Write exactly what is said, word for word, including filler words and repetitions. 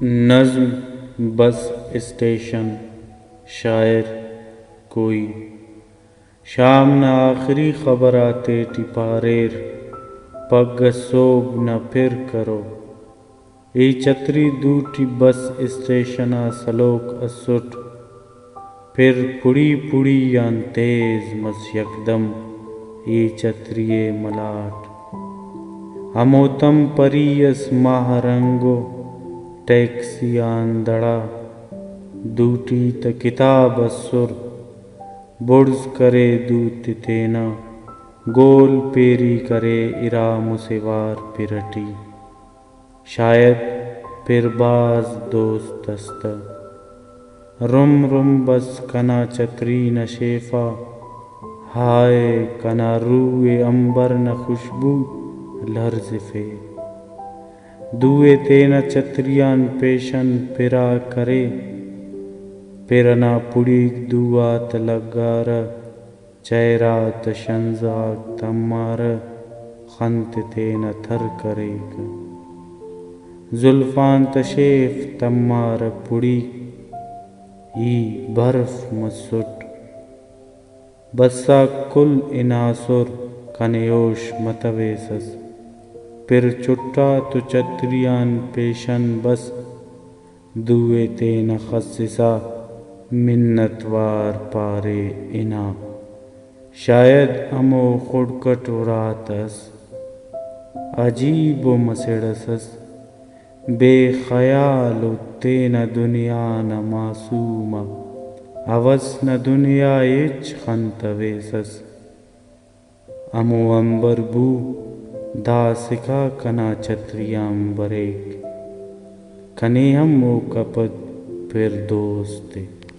نظم، بس اسٹیشن، شاعر کوئی۔ شام نا آخری خبر آتیٹی پاریر، پگہ سہب نا پھر کرو۔ ای چھتری دوٹی بس اسٹیشن آ سلوک ئسٹ۔ پھر پڑی پڑی آن تیز مس، یکدم ای چھتری ءِ ملاٹ۔ ہموتم پری ئس ماہ رنگ و ٹیکسی آن دڑا۔ دوٹی تہ کتاب ئسر۔ بڑز کرے دوتے تینا، گول پیری کرے ارا مسہ وار پھر ئٹی۔ شاید پھر بھاز دوست ئس تہ۔ رم رم بس کنا چھتری نا شیفا، ہائے کنا روح ءِ عنبر نا خوشبو لرزفے۔ دو ءِ تینا چھتری آن پیشن پھرا کرے، پھر ئنا پڑیک دو آتہ لگارہ۔ چہرہ تہ شنزہ غاک تمارہ، خن تے تینا تر کریکہ۔ زلفان تہ شیف تمارہ پڑیک، ای برف مسٹ۔ بس آک کل ہناسر، کنے ہوش متویسس۔ پھر چٹا تو چھتری آن پیشن بس۔ دو ءِ تینا خسسا منت وار پارے ہنا۔ شاید ہمو خڑک ئٹ اُرا تہ ئس۔ عجیب و مسڑ ئس ئس۔ بے خیال و تینا دنیا نا معصوم آ۔ ہوس نا دنیا ہچ خنتویسس۔ ہمو عنبر بو داسکا کنا چھتری آن بریک۔ کنے ہم اوکا پد پھر دوست ءِ۔